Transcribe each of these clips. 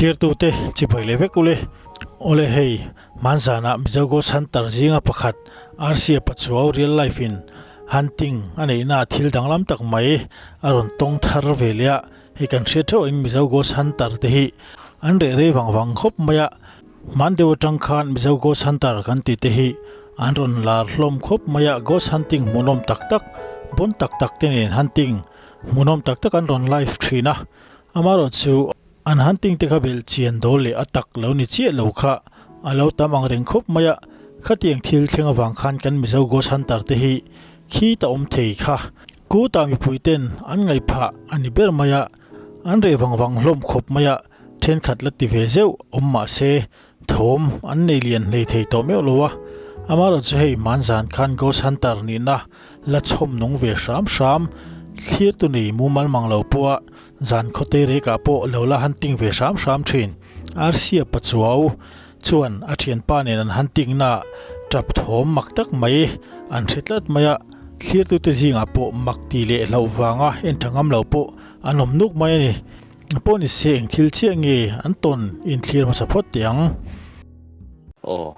Thlirtute chibai leh vek ule. Awle hei, hmanzanah Mizo Ghost Hunter zinga pakhat Rca Pachuau real life in hunting a neihna thil danglam tak mai a rawn tawng thar ve leh a, hei kan hriat theuh in Mizo Ghost Hunter te hi an reh rei vang vang khawp mai a, hman deuh atang khan Mizo Ghost Hunter kan tih te hi an rawn lar hlawm khawp mai a, ghost hunting hmuhnawm tak tak, bon tak tak te nen hunting hmuhnawm tak tak an rawn live thin a, Amaherawhchu, an hunting te kha belh chian dawl leh a tak lo ni chiah lo kha a lo tam ang reng khawp mai a, khatiang thil thleng avang khan kan Mizo Ghost Hunter te hi khi ta awm thei kha kutah mipui ten an ngaih phah a ni ber mai a, an reh vang vang hlawm khawp mai a, thenkhat la ti ve zeuh awm mah se thawm an nei lian hlei thei tawh meuh lo a, amaherawhchu hei hmanzan khan Ghost Hunter nihna la chhawm nung ve hram hram thlir tu nei mumal mang lo pawh a Zan khawte rekah pawh lo la hunting ve hram hram thin. Arsia Pachuau chuan a thianpa nen an hunting na tap thawm mak tak mai an hre tlat mai a, thlirtute zingah pawh mak ti leh hlauh vanga en tha ngam lo pawh an awm nuk mai a ni. Pawh ni se eng thil chiah nge an tawn inthlir hmasa phawt teh ang. Aw,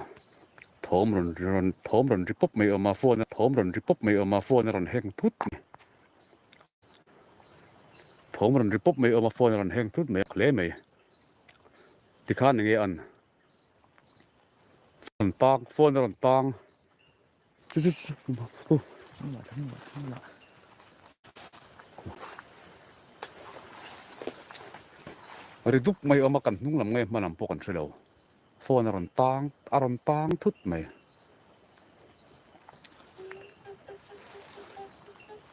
thawm rawn rawn thawm rawn ri pawp mai awm a, phone a thawm rawn ri pawp mai awm a, phone a rawn heng thut mai. Thawm rawn ri pawp mai awm a, phone a rawn heng thut mai a hle mai. Tikhan enge an phone tang phone a rawn tang chu chu chu ri dup mai awm a kan hnung lam nge hma lam pawh kan hre lo phone a rawn tang a rawn tang thut mai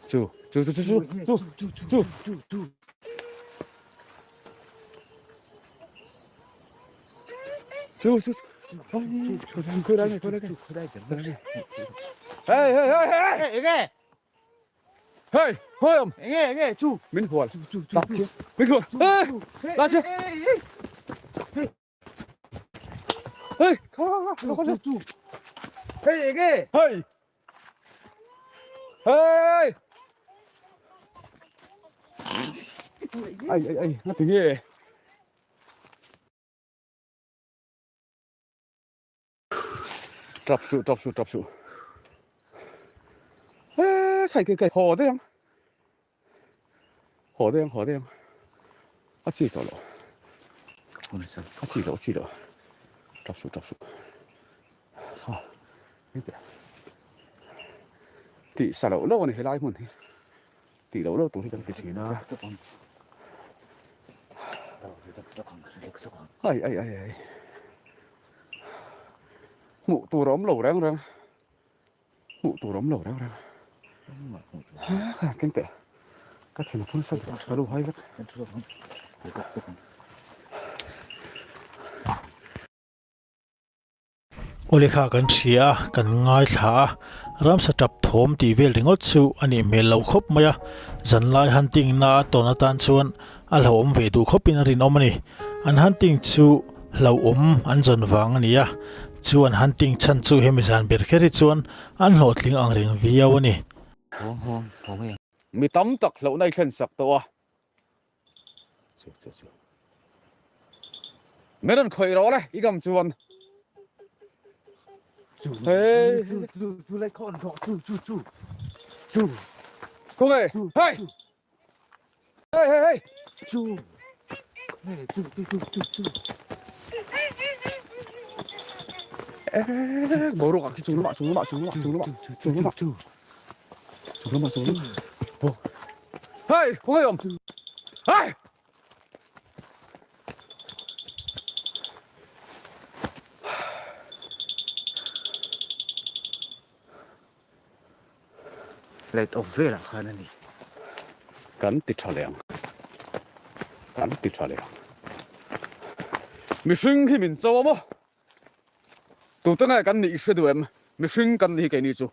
chu chu chu chu chu chu chu chu chu chu chu khơi đây khơi đây khơi đây hey hey hey hey hey hey hey hey ông nghe nghe chu mình huột chu chu chu mình huột hey la chưa Hey, hey, hey, hey, hey. Ai ai ai, ngati nge? Trap su, trap su, trap su. Hey, khai kai kai, haw deuh ang. Haw deuh ang, haw deuh ang. A chi tawh loh. A chi loh, a chi loh. Trap su, trap su. Ha, hei teh. Tih sa loh loh a ni helai hmun hi. Tih loh loh tur hi kan ti thin a. Ai ai ai ai. Hmuh tur a awm lo reng reng. Hmuh tur a awm lo reng reng. Keng teh. Ka thin a phun sat ka lo hai vek. Awle kha kan hria a, kan ngaithla a, ramsa tap thawm tih vel ringawt chu a nih hmel loh khawp mai a, zanlai hunting na a tawn atan chuan a hlauhawm ve duh khawpin a rinawm a ni. An hunting chu hlauhawm an zawn vang a ni a, chu an hunting chhan chu hemi zan ber kher hi chuan an hlawhtling ang reng viau a ni. Mi tam tak hlauhna i thlen sak tawh a. Chu chu chu. Min rawn khawih rawh le i gam chuan. Chu chu chu chu lai khawn rawh chu chu chu chu. Khawnge hei hei hei hei chu hei chu chu chu chu chu. Eh boruak ah khi chung lamah chung lamah chung lamah chung lamah chung lamah chu chung lamah chung lamah. Hei khawnge awm hei. Light off velah khan a ni. Kan ti tha leh ang. Kan ti tha leh ang. Mihring hi min cho a maw? Tute nge kan nih i hre duh em? Mihring kan ni hi keini chu.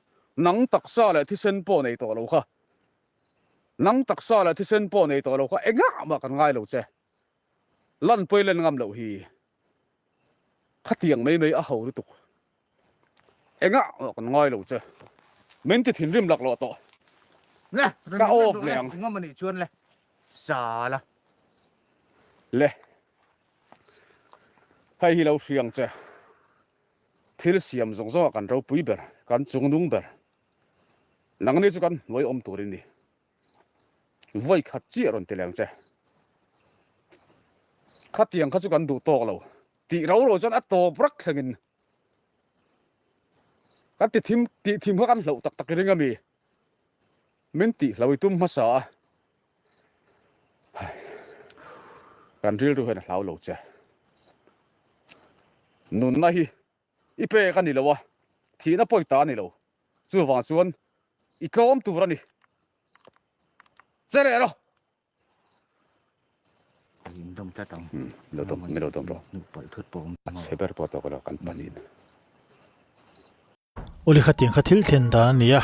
Nang taksa leh thisen pawh nei tawh lo kha. Nang taksa leh thisen pawh nei tawh lo kha engah mah kan ngai lo che. Lan pawi len ngam loh hi khatiang mai mai a ho lutuk. Engah mah kan ngai lo che. Min ti thinrim laklawh tawh. Le, Ka off leh ang. Engam anih chuan le, sa la. Le. Hei hi lo hria ang che. Thil siam zawng zawngah kan ropui ber, kan chungnung ber. Nangni chu kan hnuai awm tur i ni. Vawi khat chiah rawn ti leh ang che. Khatiang kha chu kan duh tawk lo. Tih ro ro chuan a tawp rak thlengin kan ti thim tih thim kha kan hloh tak tak i ring a mi. Min tih hlo i tum hmasa a. Kan rilru hian a hlau lo che. Nunna hi i pek a ni lo a, thihna pawi ta a ni lo. Chuvang chuan i tlawm tur a ni. Che leh rawh. In dawm tlat ang. Lo dawm, min lo dawm rawh. Hnuh palh thut pawh awm. A chhe ber pawh tawk lo kan panin. Awle khatiang kha thil thlen dan a ni a,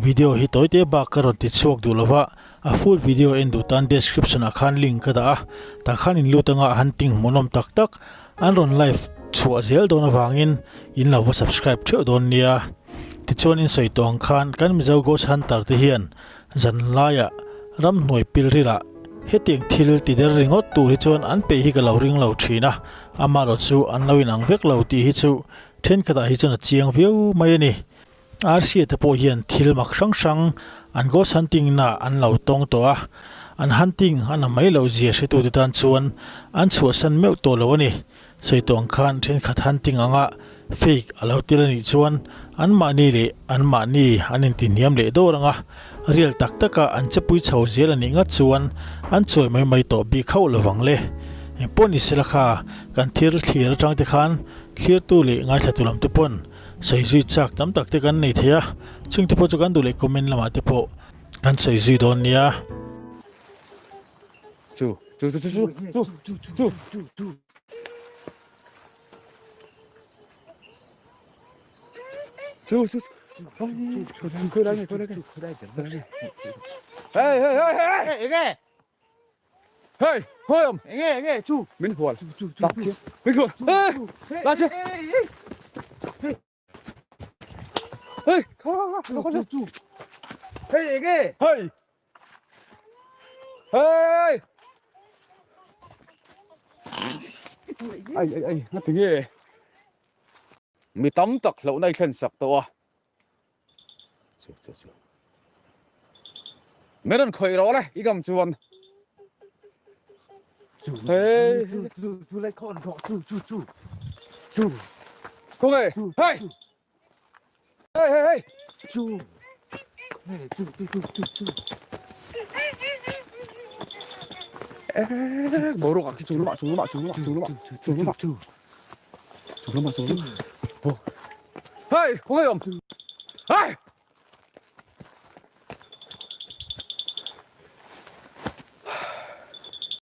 video hi tawi te bak ka rawn ti chhuak duh lova, a full video en duh tan description ah khan link ka dah a, tah khan in lut anga hunting hmuhnawm tak tak an rawn live chhuah zel dawn avangin in lo va subscribe theuh dawn nia. Tichuan in sawi tawh ang khan kan Mizo Ghost Hunter te hian zan laiah ramhnuai pilril ah hetiang thil ti der ringawt tur hi chuan an peih hi ka lo ring lo thin a, amaherawh chu an lo inang vek lo tih hi chu Thenkhatah hi chuan a chiang viau mai a ni. Rca te pawh hian thil mak hrang hrang an ghost hunting na an lo tawng tawh a, an hunting a na mai loh zia hretute tan chuan an chhuahsan meuh tawh lo a ni. Sawi tawh ang khan thenkhat hunting anga fake a lo tel a nih chuan anmahni leh anmahni an intihniam leh dawr ang a, real tak taka an chepui chho zel a nih ngat chuan an chawi mai mai tawh bik hauh lovang le. Engpawh ni sela kha kan thil thlir atang te khan Thlirtu leh ngaithlatu lam te pawn sawi zui chak tam tak te kan nei thei a, chung te pawh chu kan duh leh comment lamah te pawh kan sawi zui dawn nia. Chu chu chu chu chu chu chu chu chu chu chu khoi lai nge khoi lai nge hey hey hey hey enge Hei, hawi awm. Enge, enge, chu. Min hual. Chu, chu, chu. Tak chu. Min hual. Hei, la chu. Hei, kha, kha, kha, chu, chu. Hei, enge. Hei. Hei. Ai, ai, ai, ngati nge. Mi tam tak hlauhna i thlen sak tawh a. Chu chu chu. Min rawn khawih rawh le, i gam chuan. Chu hey. Chu chu chu lai khawn rawh chu chu chu. Chu. Khaw nge? Hey. Hey hey hey. Chu. Hey chu chu chu chu chu. Eh, boruak ah khi chung lamah chung lamah chung lamah chung lamah chung lamah chu. Chung lamah chung lamah. Hey, khaw nge awm? Hey.